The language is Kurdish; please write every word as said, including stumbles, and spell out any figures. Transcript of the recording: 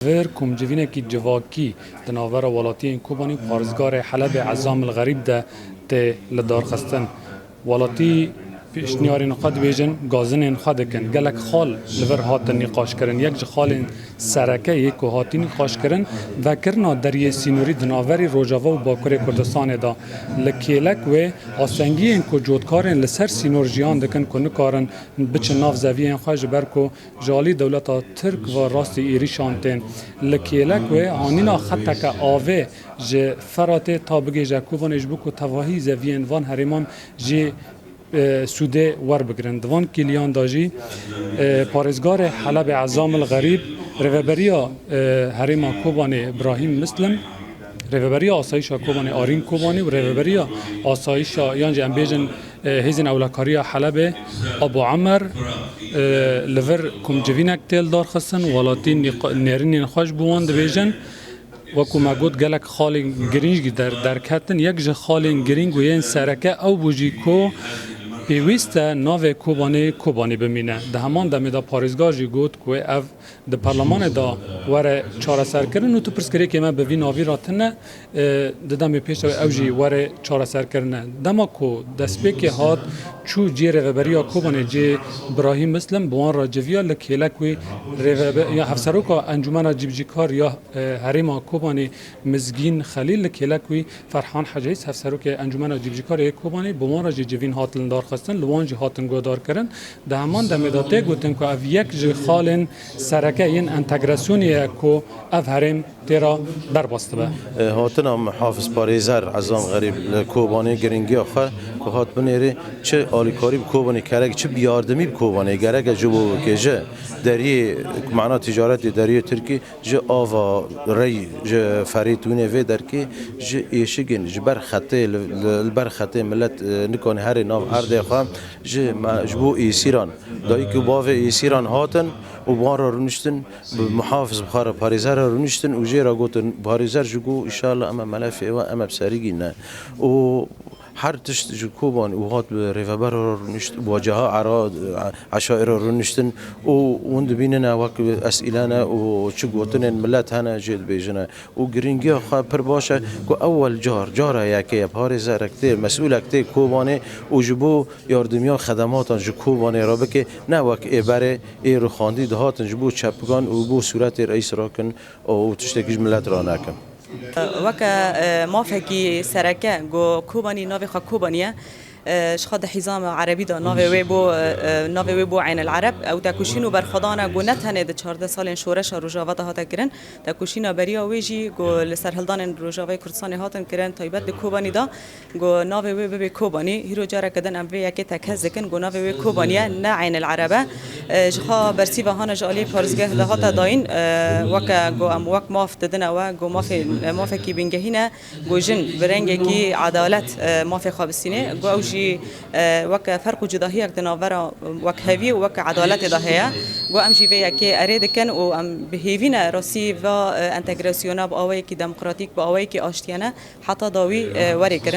Vir komcivînekî civakî di navbera welatiyên Kobanî û parêzgarê Helebê Ezam el Xerîb de tê lidarxistin. Welatî pêşniyarên xwe dibêjin, gazinên xwe dikin. Gelek xal li vir hatin nîqaşkirin. Yek ji xalên sereke yê ku hatî nîqaşkirin, vekirina deriyê sînorî di navberî Rojava û Bakurê Kurdistanê de. Li kêlek wê astengiyên ku cotkarên li ser sînor jiyan dikin ku nikarin biçin nav zeviyên xwe, ji ber ku ji alî dewleta Tirk ve rastî êrîşan tên. Li kêlek wê anîna xeteke avê ji Feratê ta bigihêje Kobanê ji bo ku tevahî zeviyên van herêman jê, e, sûdê werbigirin. Di van kêliyan de jî, e, parêzgarê Helebê Ezam el Xerîb, rêveberiya, e, herêma Kobanê Brahîm Mislim, rêveberiya asayîşa Kobanê Arîn Kobanî û rêveberiya asayîşa, yan jî em bêjin, e, hêzên ewlekariya Helebê Abu Emer, e, li vir komcivînek tê lidarxistin, welatî nîq-, nêrînên xwe ji bo wan dibêjin. Wekî me got, gelek xalên girîng der-, derketin. Yek ji xalên girîng û yên sereke ew bû jî ku pêwîst e navê Kobanê Kobanî bimîne. Di heman demê de parêzgar jî got ku ev di perlemanê de were çareserkirin û tu pirsgirêkê me bi vî navî re tune, e, di demê pêş de ew jî were çareserkirine. Dema ku destpêkê hat, çû cihê rêveberiya Kobanê, cihê Birahîm Mislim, bi wan re civiya. Li kêlek wî rêvebe-, ya hevseroka Encûmena Cîbicîkar ya, e, Herêma Kobanê Mizgîn Xelîl, li kêlek wî Ferhan Heceyîs, hevserokê Encûmena Cîbicîkar yê Kobanê, bi wan re jî civîn hat lindarxistin, li wan jî hatin guhdarkirin. Di heman demê de tê gotin ku ev yek ji xalên sereke yên entegrasyonê ye ku ev herêm tê re derbas dibe. E, hatina Mihafiz Parêzer Ezam Xerîb li Kobanê giringiya xwe ku hat binêrê, çi alîkarî bi Kobanê gerek, çi bi yardimî bi Kobanê gerek e ji bo bike, ji deriyê, mana ticaretê deriyê Tirkî, ji ava rey, ji ferê tûnê vê derkê, ji êşigên ji ber xetê, li, li, li ber xetê milet, e, nikane herê nav erdê xwe, ji me, ji bo êsîran, dayik û bavê êsîran hatin û bi wan re rûniştin, bi muhafiz, bi xwe re parêzer re rûniştin û jê re gotin, parêzer jî got, "Înşallah em ê melefê we em ê bi serî gîne." Û her tişt ji Kobanê û hat bi rêveber re rûnişt, bi wecaha era, eşaîr re rûniştin û hûn dibînin e wek esîle ne û çi gotinên milet hene jê dibêjin e. Û giringiya xwe pir baş e ku ewel car, cara yekê ye parêzerek tê, mesûlek tê Kobanê û ji bo yardimiya xedematan ji Kobanê re bike, ne wek ê berê ê rûxandî dihatin ji bo çepikan û bo sûretê reîs rakin û tiştekî ji milet ranekin. Weke, e, mafekî sereke, ku Kobanî navê xwe Kobanî ye, e, ji xwe di hîzama erebî de navê wê bû, e, e, navê wê bû Eyn el Ereb. Ew tekoşîn û berxwedan e, ku ne tenê di çardeh salên şoreşa Rojava de hate kirin. Tekoşîna beriya wê jî, ku li serhildanên Rojavayê Kurdistanê hatin kirin, taybet li Kobanî de, ku navê wê bibe Kobanî. Hîro careke din em vê yekê tekez dikin, ku navê wê Kobanî ye, ne Eyn el Ereb e. E, ji xwe bersîva hane ji alî parêzgeh de hate dayîn, e, weke ku em wek maf didine we, ku mafê, mafekî bingehîn e, ku jin bi rengekî edalet, e, mafê xwe bistîne, ku ew jî, e, weke ferq û cudahiyek di navbera wekhevî û weke edaletê de heye, ku em jî vê yekê erê dikin û em bi hêvî ne rastî va, e, entegrasyona bi awayekî demokratîk, bi awayekî aştiyane heta dawî, e, werê kirin.